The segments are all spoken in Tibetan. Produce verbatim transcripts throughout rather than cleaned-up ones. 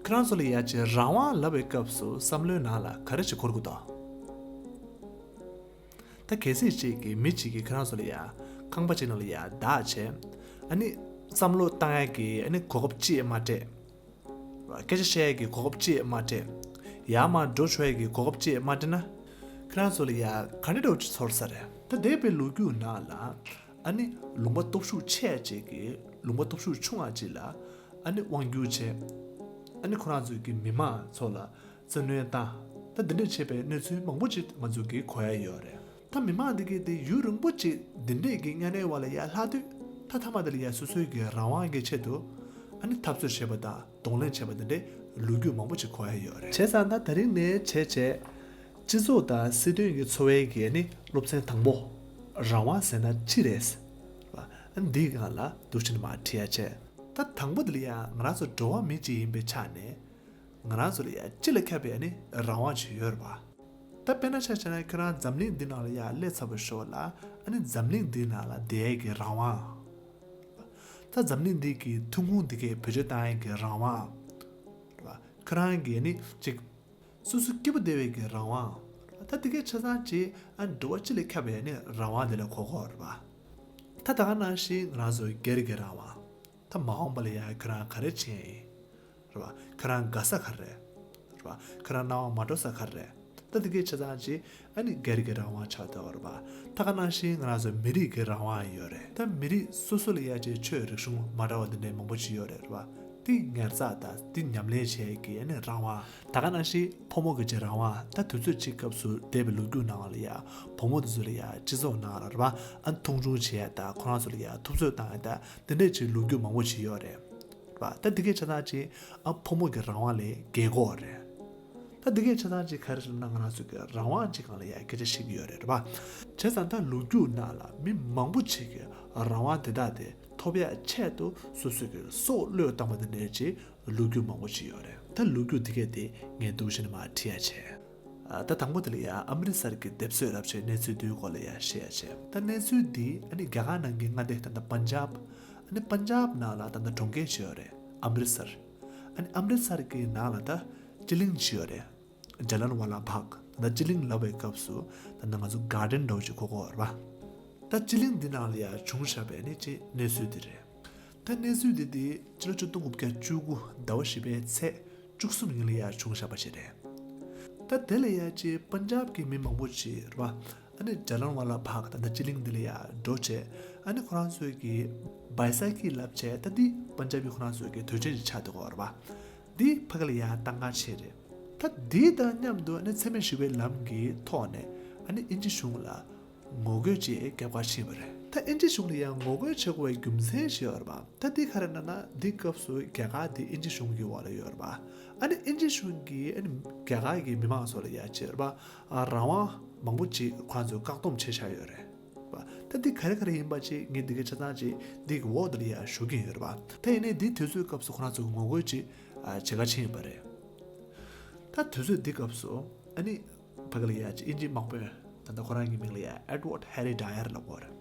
ཁྱེད་རང་ཚོ་ལ་ཡ་ཅིག་རང་དབང་ལབ་པའི་སྐབས་སུ་བསམ་བློའི་ནང་ལ་ག་རེ་ཅིག་འཁོར་གི་འདུག་ད་གལ་སྲིད་ཅིག་གི་མི་ཅིག་གིས་ཁྱེད་རང་ཚོ་ལ་ཡ་ཁང་པ་ཅིག་ནང་ལ་ཡ་བདག་བྱས། ཨ་ནི་བསམ་བློ་བཏང་ཡ་གི་ཨ་ནི་གོ་སྐབས་ཅིག་མ་སྤྲད། སྐད་ཆ་བཤད་ཡ་གི་གོ་སྐབས་ཅིག་མ་སྤྲད། ཡར་མར་འགྲོ་ཆོག་ཡ་གི་གོ་སྐབས་ཅིག་མ་སྤྲད་ན། ཁྱེད་རང་ཚོ་ལ་ཡ་ག་འདྲ་འདྲ་བོ་ཅིག་ཚོར་ས་རེད། ད་འདས་པའི་ལོ་རྒྱུས་ནང་ལ་ཨ་ནི་ལུང་པ་སྟོབས་ཤུགས་ཆེ་ཡ་ཅིག་གིས་ལུང་པ་སྟོབས་ཤུགས་ཆུང་བ་ཅིག་ལ་ཨ་ནི་དབང་བསྒྱུར་བྱས། ཨ་ནི་ཁོ་རང་ཚོའི་གི་མི་མང་ཚོ་ལ་བཙན་གནོན་བཏང་། ད་འདི་འདྲས་བྱས་པའི་གནས་ཚུལ་མང་པོ་ཅིག་ང་ཚོ་གིས་གོ་ཡ་ཡོད་རེད། ད་མི་མང་འདི་གས་དེ་ཡུན་རིང་པོ་ཅིག་འདི་འདྲས་ཀྱི་གཉའ་གནོན་བ་ལ་ཡ་ལྷག་དུས། ད་མཐའ་མ་དེ་ལ་ཡ་སོ་སོའི་གི་རང་དབང་གི་ཆེད་དུ་ཨ་ནི་འཐབ་རྩོད་བྱས་པ་དང་གདོང་ལེན་བྱས་པ་འདི་འདྲས་ལོ་རྒྱུས་མང་པོ་ཅིག་གོ་ཡ་ཡོད་རེད། བྱས་ཙང་ད་དེ་རིང་ནས་བྱས་བྱས་སྤྱི་ཚོགས་དང་སྲིད་དོན་གྱི་འཚོ་བའི་གི་ཨ་ནི་སློབ་ཚན་དང་པོ། རང་དབང་ཟེར་ན་ཅི་རེད། ཨ་ནི་འདིའི་སྒང་ལ་འདུག་བྱས་ནས་མར་ཁྲིད་ཡ་བྱས། ད་དང་པོ་དེ་ལ་ཡ་ང་རང་ཚོ་འགྲོ་བ་མི་གཅིག་ཡིན་པའི་ཆ་ནས། ང་རང་ཚོ་ལ་ཡ་སྤྱི་ལ་ཁྱབ་པའི་ཨ་ནི་རང་དབང་ཅིག་ཡོད་རེད་པ། ད་དཔེར་ན་ཆ་བཞག་ན་ཁྱེད་རང་འཛམ་གླིང་འདི་ནང་ལ་ཡ་སླེབས་ཚར་བའི་ཞོར་ལ་ཨ་ནི་འཛམ་གླིང་འདི་ནང་ལ་བསྡད་ཡས་ཀྱི་རང་དབང་། ད་འཛམ་གླིང་འདི་གི་ཐོན་ཁུངས་འདི་གའི་བེད་སྤྱོད་བཏང་ཡས་ཀྱི་རང་དབང་། རེད་པ། ཁྱེད་རང་གི་ཨ་ནི་ཅིག་སོ་སོ་སྐྱིད་པོ་བསྡད་པའི་གི་རང་དབང་། ད་འདི་གའི་ཆ་ཚང་ཅིག་ཨ་ནི་འགྲོ་བ་སྤྱི་ལ་ཁྱབ་པའི་ཨ་ནི་རང་དབང་འདི་ལ་གོ་གོ་རེད་པ། ད་ད་ག་ནང་བཞིན་ང་རང་ཚོ་སྒེར་གྱི་རང་དབང་། ད་མ་འོངས་པ་ལ་ཡ་ཁྱེད་རང་ག་རེ་བྱེད་ཡིན། རེད་པ། ཁྱེད་རང་དགའ་ས་ག་རེ་རེད། རེད་པ། ཁྱེད་རང་སྣང་བ་མ་འགྲོ་ས་ག་རེ་རེད། ད་འདི་གའི་ཆ་ཚང་ཅིག་ཨ་ནི་སྒེར་གྱི་རང་དབང་ཆགས་བསྡད་པ་རེད་པ། ད་ག་ནང་བཞིན་ང་རང་ཚོ་མི་རིགས་ཀྱི་རང་དབང་ཡོད་རེད། ད་མི་རིགས་སོ་སོ་ལ་ཡ་ཅིག་ཆོས་རིག་གཞུང་མ་འདྲ་བ་འདི་འདྲའི་མང་པོ་ཅིག་ཡོད་རེད། རེད་པ། འདི་ཉར་ཚགས་དང་འདི་ཉམས་ལེན་བྱེད་ཡས་ཀྱི་ཨ་ནི་རང་དབང་། ད་ག་ནང་བཞིན་ཕོ་མོ་གི་ཅིག་རང་དབང་། ད་དུས་ཚོད་ཅིག་སྐབས་སུ་འདས་པའི་ལོ་རྒྱུས་ནང་ལ་ཡ་བུ་མོ་དེ་ཚོ་ལ་ཡ་སྤྱི་ཚོགས་ནང་ལ་རེད་པ། ཨ་མཐོང་ཆུང་བྱེད་ཡ་དང་ཁོ་རང་ཚོ་ལ་ཡ་ཐུབ་ཚོད་བཏང་ཡ་དང་དེ་འདྲས་ཅིག་ལོ་རྒྱུས་མང་པོ་ཅིག་ཡོད་རེད། རེད་པ། ད་འདི་གའི་ཆ་ཚང་ཅིག་ཨ་ཕོ་མོ་གི་རང་དབང་ལས་རྒལ་གོ་རེད། ད་འདི་གའི་ཆ་ཚང་ཅིག་ག་རེ་ཟེར་ན་ང་རང་ཚོ་གི་རང་དབང་ཅིག་སྒང་ལ་ཡ་སྐད་ཆ་བཤད་ཀྱི་ཡོད་རེད། རེད་པ། བྱས་ཙང་ད་ལོ་རྒྱུས་ནང་ལ་མི་མང་པོ་ཅིག་གི་རང་དབང་དེ་དག་དེ་ཐོབ་ཡ་ཆེད་དུ་སོ་སོ་གི་སྲོག་བློས་བཏང་བ་དེ་འདྲའི་ཅིག་ལོ་རྒྱུས་མང་པོ་ཅིག་ཡོད་རེད། ད་ལོ་རྒྱུས་དེ་གས་དེ་ངས་འདུག་བྱས་ནས་མར་ཁྲིད་ཡ་བྱས། ཨ། ད་དང་པོ་དེ་ལ་ཡ་ཨ་མི་རི་སར་གྱི་སྡེབ་གསོད་རབས་ཆེན་གནས་ཚུལ་འདིའི་སྐོར་ལ་ཡ་བཤད་ཡ་བྱས། ད་གནས་ཚུལ་འདི་ཨ་ནི་རྒྱ་གར་ནང་གི་མངའ་སྡེ་ད་ལྟ་པན་ཇབ། ཨ་ནི་པན་ཇབ་ནང་ལ་ད་ལྟ་གྲོང་ཁྱེར་ཞིག་ཡོད་རེད། ཨ་མི་རི་སར། ཨ་ནི་ཨ་མི་རི་སར་གྱི་ནང་ལ་ད་སྤྱི་གླིང་ཞིག་ཡོད་རེད། ཇ་ལན་ཝ་ལ་བྷག། ད་ལྟ་སྤྱི་གླིང་ལབ་པའི་སྐབས་སུ་ད་ལྟ་ང་ཚོ་གར་ཌེན་འདྲ་བོ་ཅིག་གོ་གོ་རེད་པ། ད་སྤྱི་གླིང་འདི་ནང་ལ་ཡ་བྱུང་བཞག་པའི་ནི་ཅིག་གནས་ཚུལ་འདི་རེད། ད་གནས་ཚུལ་འདི་དེ་སྤྱི་ལོ་ཆིག་སྟོང་དགུ་བརྒྱ་བཅུ་དགུ་ཟླ་བ་བཞི་པའི་ཚེས་བཅུ་གསུམ་ཉིན་ལ་ཡ་བྱུང་བཞག་པ་ཞིག་རེད། ད་དེ་ལ་ཡ་ཅིག་པན་ཇབ་ཀྱི་མི་མང་པོ་ཅིག་རེད་པ། ཨ་ནི་ཇ་ལན་ཝ་ལ་བྷག་ད་ལྟ་སྤྱི་གླིང་འདི་ལ་ཡ་འགྲོ་བྱས། ཨ་ནི་ཁོ་རང་ཚོའི་གི་བའི་སཱ་ཀི་ལབ་བྱས། ད་འདི་པན་ཇབ་ཀྱི་ཁོ་རང་ཚོའི་གི་དུས་ཆེན་ཅིག་ཆགས་བསྡད་ཀྱི་ཡོད་རེད་པ། འདི་ཕ་གི་ལ་ཡ་གཏོང་ག་ཕྱིན་རེད། ད་འདི་དང་མཉམ་དུ་ཨ་ནི་འཚེ་མེད་ཞི་བའི་ལམ་གྱི་ཐོག་ནས་ཨ་ནི་དབྱིན་ཇི་གཞུང་ལ་ངོ་རྒོལ་ཅིག་རྒྱབ་ག་ཕྱིན་པ་རེད། ད་དབྱིན་ཇི་གཞུང་ལ་ཡང་ངོ་རྒོལ་བྱེད་དགོས་པའི་རྒྱུ་མཚན་ཞིག་ཡོད་རེད་པ། ད་འདི་ག་རེ་ན་ན་འདི་སྐབས་སུ་རྒྱ་གར་འདི་དབྱིན་ཇི་གཞུང་གི་འོག་ལ་ཡོད་རེད་པ། ཨ་ནི་དབྱིན་ཇི་གཞུང་གིས་ཨ་ནི་རྒྱ་གར་གྱི་མི་མང་ཚོ་ལ་ཡ་ཅིག་རེད་པ། ཨ། རང་དབང་མང་པོ་ཅིག་ཁོ་རང་ཚོས་བཀག་སྡོམ་བྱས་བཞག་ཡོད་རེད་པ། ད་འདི་ག་རེ་ག་རེ་ཡིན་པ་ཅིག་ངས་འདི་གའི་ཆ་ཚང་ཅིག་འདི་གི་འོག་འདི་ལ་ཡ་ཞུ་གི་ཡོད་རེད་པ། ད་ཡིན་ནའི་འདི་དུས་ཚོད་སྐབས་སུ་ཁོ་རང་ཚོ་ངོ་རྒོལ་ཅིག་ཨ། བྱེད་ག་ཕྱིན་པ་རེད། ད་དུས་ཚོད་འདི་སྐབས་སུ་ཨ་ནི་ཕ་གི་ལ་ཡ་ཅིག་དབྱིན་ཇིའི་དམག་དཔོན་ད་ལྟ་ཁོ་རང་གི་མིང་ལ་ཡ་ཨེ་ཌི་ཝར་ཌི་ཧེ་རི་ཌ་ཡར་ལབ་ཀྱི་ཡོད་རེད།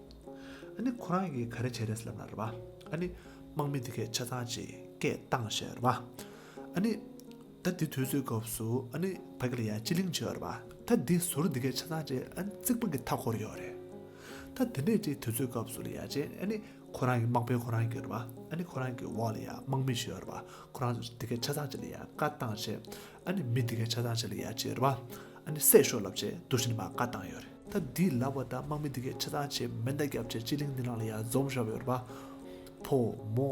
ཨ་ནི་ཁོ་རང་གིས་ག་རེ་བྱས་རེད་ལབ་ན་རེད་པ། ཨ་ནི་དམག་མི་འདི་གས་ཆ་ཚང་ཅིག་སྐད་བཏང་བྱས་རེད་པ། ཨ་ནི་ད་འདི་དུས་ཚོད་སྐབས་སུ་ཨ་ནི་ཕ་གི་ལ་ཡ་སྤྱི་གླིང་ཅིག་ཡོད་རེད་པ། ད་འདི་ཟུར་འདི་གས་ཆ་ཚང་ཅིག་ཨ་ནི་རྩིག་པ་གིས་མཐའ་བསྐོར་ཡོད་རེད། ད་དེ་འདྲས་ཅིག་དུས་ཚོད་སྐབས་སུ་ལ་ཡ་ཅིག་ཨ་ནི་ཁོ་རང་གི་དམག་དཔོན་ཁོ་རང་གི་རེད་པ། ཨ་ནི་ཁོ་རང་གི་འོག་ལ་ཡ་དམག་མི་ཞིག་ཡོད་རེད་པ། ཁོ་རང་ཚོ་དེ་གའི་ཆ་ཚང་ཅིག་ལ་ཡ་བཀའ་བཏང་བྱས། ཨ་ནི་མི་དེ་གའི་ཆ་ཚང་ཅིག་ལ་ཡ་ཅིག་རེད་པ། ཨ་ནི་བསད་ཤོག་ལབ་བྱས་འདུག་བྱས་ནས་མར་བཀའ་བཏང་ཡོད་རེད། ད་འདི་ལབ་པ་དང་དམག་མི་དེ་གའི་ཆ་ཚང་ཅིག་མེ་མདའ་བརྒྱབ་བྱས་སྤྱི་གླིང་འདི་ནང་ལ་ཡ་འཛོམས་བཞག་པ་ཡོད་རེད་པ། ཕོ་མོ་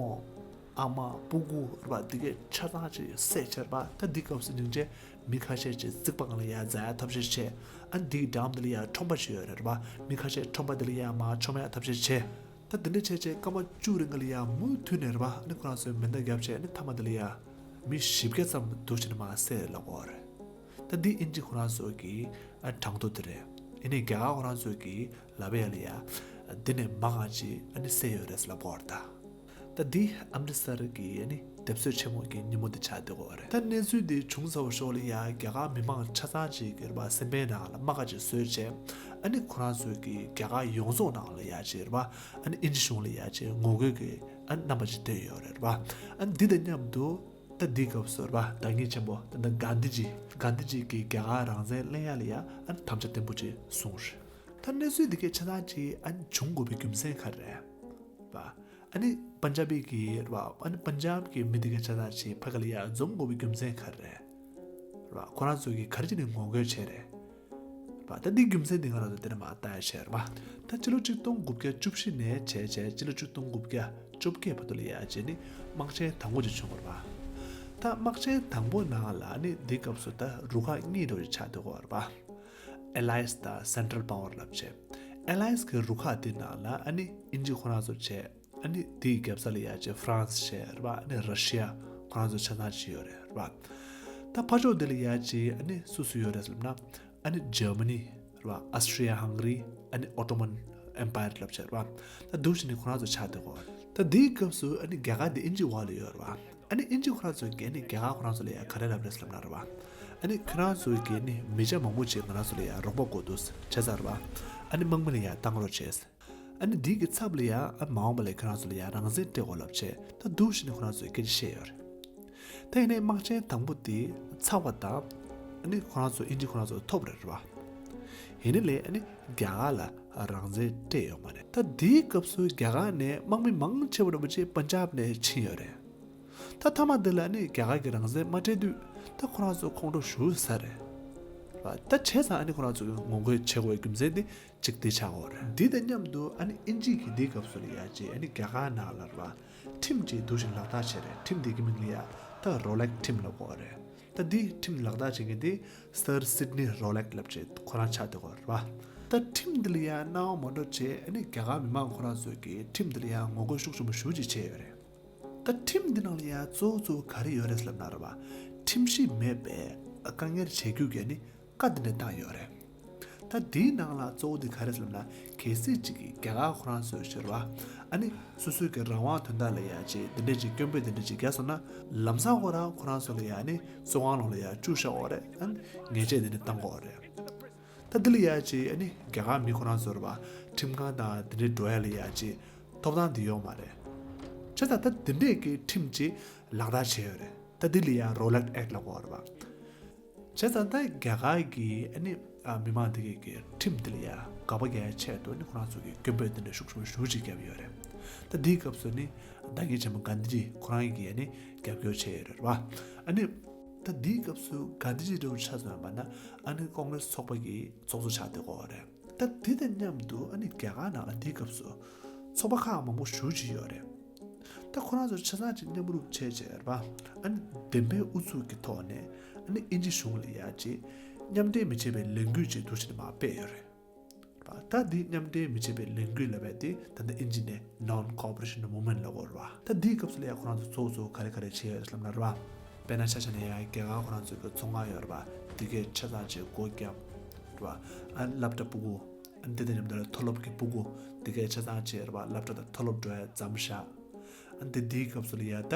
ཨ་མ་སྤུ་གུ་རེད་པ། དེ་གའི་ཆ་ཚང་ཅིག་བསད་བྱས་རེད་པ། ད་འདི་སྐབས་སུ་སྙིང་རྗེ་མི་ཁ་ཤས་ཅིག་རྩིག་པ་སྒང་ལ་ཡ་འཛེག་ཡ་ཐབས་ཤེས་བྱས། ཨ་ནི་འདིའི་འགྲམ་འདི་ལ་ཡ་ཁྲོན་པ་ཞིག་ཡོད་རེད་པ། མི་ཁ་ཤས་ཁྲོན་པ་འདི་ལ་ཡ་མར་མཆོང་ཡ་ཐབས་ཤེས་བྱས། ད་འདི་འདྲ་བྱས་བྱས་སྐར་མ་བཅུ་རིང་ག་ལ་ཡ་མུ་མཐུད་ནས་རེད་པ། ཨ་ནི་ཁོ་རང་ཚོས་མེ་མདའ་བརྒྱབ་བྱས། ཨ་ནི་མཐའ་མ་འདི་ལ་ཡ་མི་བཞི་བརྒྱ་ཙམ་འདུག་བྱས་ནས་མར་བསད་ལབ་ཀྱི་ཡོད་རེད། ད་འདི་དབྱིན་ཇི་ཁོ་རང་ཚོ་གི་ཨ་གྲངས་ཐོ་འདི་རེད། ཡིན་ནའི་རྒྱ་གར་ཁོ་རང་ཚོ་གི་ལབ་ཡ་ལ་ཡ་འདི་ནས་མང་བ་ཅིག་ཨ་ནི་བསད་ཡོད་རེད་ལབ་ཀྱི་ཡོད་རེད་ད། ད་འདི་ཨམ་རི་སར་གྱི་ཨ་ནི་སྡེབ་གསོད་ཆེན་མོ་གི་ཉིན་མོ་འདི་ཆགས་བསྡད་ཀྱི་ཡོད་རེད། ད་གནས་ཚུལ་འདི་བྱུང་ཚར་བའི་ཞོར་ལ་ཡ་རྒྱ་གར་མི་མང་ཆ་ཚང་ཅིག་གིས་རེད་པ། སེམས་པའི་ནང་ལ་རྨ་ཁ་ཅིག་བཟོས་བྱས། ཨ་ནི་ཁོ་རང་ཚོས་ཀྱི་རྒྱ་གར་ཡོངས་རྫོགས་ནང་ལ་ཡ་ཅིག་རེད་པ། ཨ་ནི་དབྱིན་ཇི་གཞུང་ལ་ཡ་ཅིག་ངོ་རྒོལ་གྱི་ཨ་ནི་རྣམ་པ་ཅིག་བསྟན་ཡོད་རེད་པ། ཨ་ནི་འདི་དང་མཉམ་དུ་ ད་འདིའི་སྐབས་སུ་རེད་པ། བདག་ཉིད་ཆེན་པོ་ད་ལྟ་གྷན་དྷི་ཇི། གྷན་དྷི་ཇི་གིས་རྒྱ་གར་རང་བཙན་ལེན་ཡ་ལ་ཡ་ཨ་ནི་དམ་བཅའ་བརྟན་པོ་ཅིག་བཟུང་རེད། ད་གནས་ཚུལ་འདི་གའི་ཆ་ཚང་ཅིག་ཨ་ནི་བྱུང་དགོས་པའི་རྒྱུ་མཚན་ག་རེ་རེད་པ། ཨ་ནི་པན་ཇ་བི་གི་རེད་པ། ཨ་ནི་པན་ཇབ་གི་མི་འདི་གའི་ཆ་ཚང་ཅིག་ཕ་གི་ལ་ཡ་འཛོམས་དགོས་པའི་རྒྱུ་མཚན་ག་རེ་རེད། རེད་པ། ཁོ་རང་ཚོ་གིས་ག་རེ་བྱས་ནས་ངོ་རྒོལ་བྱས་རེད། པ། ད་འདི་རྒྱུ་མཚན་འདི་ང་རང་ཚོ་དེ་ནས་མར་ལྟ་ཡ་བྱས་རེད་པ། ད་ཕྱི་ལོ་ཆིག་སྟོང་དགུ་བརྒྱ་བཅུ་བཞི་ནས་བྱས་བྱས་ཕྱི་ལོ་ཆིག་སྟོང་དགུ་བརྒྱ་བཅོ་བརྒྱད་བར་དུ་ལ་ཡ་བྱས་ནི་དམག་ཆེན་དང་པོ་ཅིག་བྱུང་བ་རེད་པ། ད་དམག་ཆེན་དང་པོ་ནང་ལ་ནི་འདི་སྐབས་སུ་ད་རུ་ཁག་གཉིས་འདྲ་བོ་ཅིག་ཆགས་བསྡད་ཡོད་རེད་པ། ཨེ་ལའེས་དང་སེན་ཊྲལ་པ་ཝར་ལབ་བྱས། ཨེ་ལའེས་གི་རུ་ཁག་དེ་ནང་ལ་ཨ་ནི་དབྱིན་ཇི་ཁོ་རང་ཚོ་བྱས། ཨ་ནི་དེའི་རྒྱབ་ས་ལ་ཡ་ཅིག་ཧྥ་རན་སི་བྱས་རེད་པ། ཨ་ནི་ར་ཤི་ཡ་ཁོ་རང་ཚོ་ཆ་ཚང་ཅིག་ཡོད་རེད་རེད་པ། ད་ཕར་ཕྱོགས་འདི་ལ་ཡ་ཅིག་ཨ་ནི་སུ་སུ་ཡོད་རེད་ཟེར་ན། ཨ་ནི་ཇར་མ་ནི་རེད་པ། ཨོ་སི་ཊྲི་ཡ་ཧང་ག་རི། ཨ་ནི་ཨོ་ཊོ་མན་ཨེམ་པ་ཡར་ལབ་བྱས་རེད་པ། ད་འདུག་བྱས་ནས་ཁོ་རང་ཚོ་ཆགས་བསྡད་ཡོད་རེད། ད་དེའི་སྐབས་སུ་ཨ་ནི་རྒྱ་གར་འདི་དབྱིན་ཇི་འོག་ལ་ཡོད་རེད་པ། ཨ་ནི་དབྱིན་ཇི་ཁོ་རང་ཚོ་གིས་ཨ་ནི་རྒྱ་གར་ཁོ་རང་ཚོ་ལ་ཡ་ག་རེ་ལབ་རེད་ཟེར་ལབ་ན་རེད་པ། ཨ་ནི་ཁྱོད་རང་ཚོ་གིས་ཨ་ནི་མི་ཆ་མང་པོ་ཅིག་ང་རང་ཚོ་ལ་ཡ་རོགས་པ་དགོས་འདུག་བྱས་ཙང་རེད་པ། ཨ་ནི་དམག་མི་ལ་ཡ་བཏང་རོགས་བྱས། ཨ་ནི་འདི་གི་ཚབ་ལ་ཡ་ཨ་མ་འོངས་པ་ལ་ཁྱོད་རང་ཚོ་ལ་ཡ་རང་བཙན་སྤྲད་དགོས་ལབ་བྱས། ད་འདུག་བྱས་ནས་ཁོ་རང་ཚོས་སྐད་ཆ་བཤད་ཡོད་རེད། ད་ཡིན་ནའི་དམག་ཆེན་དང་པོ་དེ་ཚར་བ་དང་། ཨ་ནི་ཁོ་རང་ཚོ་དབྱིན་ཇི་ཁོ་རང་ཚོ་ཐོབ་རེད་རེད་པ། ཡིན་ནའི་ལས་ཨ་ནི་རྒྱ་གར་ལ་རང་བཙན་སྤྲད་ཡོད་མ་རེད། ད་དེའི་སྐབས་སུ་རྒྱ་གར་ནས་དམག་མི་མང་ཆེ་བ་འདྲ་པོ་ཅིག་པན་ཇབ་ནས་ཕྱིན་ཡོད་རེད། ད་མཐའ་མ་འདི་ལ་ནི་རྒྱ་གར་གྱི་རང་བཙན་མ་སྤྲད་དུས་ད་ཁོ་རང་ཚོ་ཁོང་ཁྲོ་ཞེ་པོ་ཟ་རེད། ད་བྱས་ཙང་ཨ་ནི་ཁོ་རང་ཚོ་གི་ངོ་རྒོལ་བྱེད་དགོས་པའི་རྒྱུ་མཚན་དེ་གཅིག་དེ་ཆགས་ཡོད་རེད། འདི་དང་མཉམ་དུ་ཨ་ནི་དབྱིན་ཇི་གིས་འདིའི་སྐབས་སུ་ལ་ཡ་ཅིག་ཨ་ནི་རྒྱ་གར་ནང་ལ་རེད་པ། ཁྲིམས་ཅིག་འདུག་བྱས་ལག་བསྟར་བྱས་རེད། ཁྲིམས་འདི་གི་མིང་ལ་ཡ་ད་རོ་ལེག་ཁྲིམས་ལབ་ཀྱི་ཡོད་རེད། ད་འདི་ཁྲིམས་ལག་བསྟར་བྱེད་མཁན་དེ་སར་སིཌ་ནི་རོ་ལེག་ལབ་བྱས་ཁོ་རང་ཆགས་བསྡད་ཡོད་རེད་པ། ད་ཁྲིམས་འདི་ལ་ཡ་གནང་བ་མ་གཏོགས་བྱས་ཨ་ནི་རྒྱ་གར་མི་མང་ཁོ་རང་ཚོས་ཀྱི་ཁྲིམས་འདི་ལ་ཡ་ངོ་རྒོལ་ཤུགས་ཆེན་པོ་ཞེ་པོ་ཅིག་བྱས་ཡོད་རེད། ད་ཁྲིམས་འདི་ནང་ལ་ཡ་གཙོ་བོ་གཙོ་བོ་ག་རེ་ཡོད་རེད་ལབ་ན་རེད་པ། ཁྲིམས་གཞི་མེད་པའི་དཀའ་ངལ་འཕྲད་རྒྱུ་གི་ནི་བཀའ་འདི་འདྲ་བཏང་ཡོད་རེད། ད་འདིའི་ནང་ལ་གཙོ་བོ་འདི་ག་རེ་ལབ་ན་གལ་སྲིད་ཅིག་གིས་རྒྱ་གར་ཁོ་རང་ཚོས་ཟེར་བ། ཨ་ནི་སོ་སོའི་གི་རང་དབང་དོན་དག་ལ་ཡ་ཅིག་འདི་འདྲ་ཅིག་སྐྱོན་བརྗོད་འདི་འདྲ་ཅིག་བརྒྱབ་སོང་ན་ལམ་སང་ཁོ་རང་ཁོ་རང་ཚོ་ལ་ཡ་ནི་བཙོན་ཁང་ནང་ལ་ཡ་བཅུག་བཞག་ཡོད་རེད། ཨ་ནི་ཉེས་ཆད་འདི་འདྲ་བཏང་གི་ཡོད་རེད། ད་འདི་ལ་ཡ་ཅིག་ཨ་ནི་རྒྱ་གར་མི་ཁོ་རང་ཚོ་རེད་པ། ཁྲིམས་ཁང་དང་འདི་འདྲའི་འགྲོ་ཡ་ལ་ཡ་ཅིག་ཐོབ་ཐང་འདི་ཡོད་མ་རེད། བྱས་ཙང་ད་འདི་འདྲས་ཀྱི་ཁྲིམས་ཅིག་ལག་བསྟར་བྱས་ཡོད་རེད། ད་འདི་ལ་ཡ་རོ་ལེག་ཨེག་ལབ་ཀྱི་ཡོད་རེད་པ། བྱས་ཙང་ད་རྒྱ་གར་གྱི་ཨ་ནི་ཨ་མི་མང་འདི་གི་གི་ཁྲིམས་འདི་ལ་ཡ་དགག་པ་རྒྱག་ཡ་ཆེད་དུ་ཨ་ནི་ཁོ་རང་ཚོ་གི་སྐྱོན་བརྗོད་འདི་འདྲ་ཤུགས་ཆེན་པོ་ཞེ་པོ་ཅིག་བརྒྱབ་ཡོད་རེད། ད་འདིའི་སྐབས་སུ་ནི་བདག་ཉིད་ཆེན་པོ་གྷན་དྷི་ཇི་ཁོ་རང་གིས་ཨ་ནི་རྒྱབ་སྐྱོར་བྱས་ཡོད་རེད་པ། ཨ་ནི། ད་འདིའི་སྐབས་སུ་གྷན་དྷི་ཇི་འདྲ་བོ་ཆགས་སོང་བ་ན་ཨ་ནི་ཀོང་རེས་ཚོགས་པ་གི་ཚོགས་གཙོ་ཆགས་བསྡད་ཡོད་རེད། ད་དེ་དང་མཉམ་དུ་ཨ་ནི་རྒྱ་གར་ནང་ལ་འདིའི་སྐབས་སུ་ཚོགས་པ་ཁག་མང་པོ་ཞེ་པོ་ཅིག་ཡོད་རེད། ད་ཁོ་རང་ཚོ་ཆ་ཚང་ཅིག་མཉམ་རུབ་བྱས་བྱས་རེད་པ། ཨ་ནི་བདེན་པའི་ཨུ་ཚུགས་ཀྱི་ཐོག་ནས་ཨ་ནི་དབྱིན་ཇི་གཞུང་ལ་ཡ་ཅིག་མཉམ་འབྲེལ་མི་བྱེད་པའི་ལས་འགུལ་ཅིག་འདུག་བྱས་ནས་མར་སྤེལ་ཡོད་རེད། ད་འདི་མཉམ་འབྲེལ་མི་བྱེད་པའི་ལས་འགུལ་ལབ་པ་དེ་ད་ལྟ་དབྱིན་ཇི་ནས་Non-Cooperation Movement ལབ་ཀྱི་ཡོད་རེད་པ། ད་འདིའི་སྐབས་སུ་ལ་ཡ་ཁོ་རང་ཚོ་ཚོགས་གཙོ་ག་རེ་ག་རེ་བྱས་ཡོད་ལབ་ན་རེད་པ། དཔེར་ན་ཆ་བཞག་ན་ཡ་རྒྱ་གར་ཁོ་རང་ཚོའི་གི་ཚོང་ཁང་ཡོད་རེད་པ། དེ་གའི་ཆ་ཚང་བྱས་སྒོ་བརྒྱབ་རེད་པ། ཨ་སློབ་གྲྭ་སྤུ་གུ། ཨ་འདི་དང་མཉམ་དུ་མཐོ་སློབ་ཀྱི་སྤུ་གུ་དེ་གའི་ཆ་ཚང་བྱས་རེད་པ། སློབ་གྲྭ་དང་མཐོ་སློབ་འགྲོ་ཡ་མཚམས་བཞག་ཨ་འདི་འདིའི་སྐབས་སུ་ལ་ཡ་ད་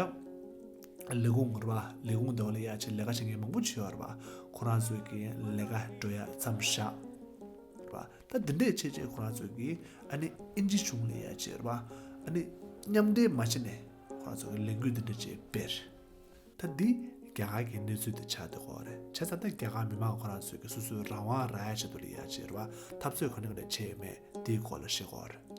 ལས་ཁུངས་རེད་པ། ལས་ཁུངས་དེ་བ་ལ་ཡ་ཅིག་ལས་ཀ་བྱེད་མཁན་མང་པོ་ཅིག་ཡོད་རེད་པ། ཁོ་རང་ཚོའི་གི་ལས་ཀ་འགྲོ་ཡ་མཚམས་བཞག་རེད་པ། ད་འདི་འདྲས་བྱས་བྱས་ཁོ་རང་ཚོས་ཀྱིས་ཨ་ནི་དབྱིན་ཇི་གཞུང་ལ་ཡ་བྱས་རེད་པ། ཨ་ནི་མཉམ་འབྲེལ་མ་བྱས་ནས་ཁོ་རང་ཚོ་གི་ལས་འགུལ་འདི་འདྲ་བྱས་སྤེལ། ད་འདི་རྒྱ་གར་གྱི་གནས་ཚུལ་དེ་ཆགས་བསྡད་ཡོད་རེད། བྱས་ཙང་ད་རྒྱ་གར་མི་མང་ཁོ་རང་ཚོས་ཀྱི་སོ་སོའི་རང་དབང་རག་ཡ་ཆེད་དུ་ལ་ཡ་བྱས་རེད་པ། འཐབ་རྩོད་ག་འདྲ་ག་འདྲ་བྱས་ཡོད་མེད་འདིའི་སྐོར་ལ་བཤད་ཀྱི་ཡོད་རེད།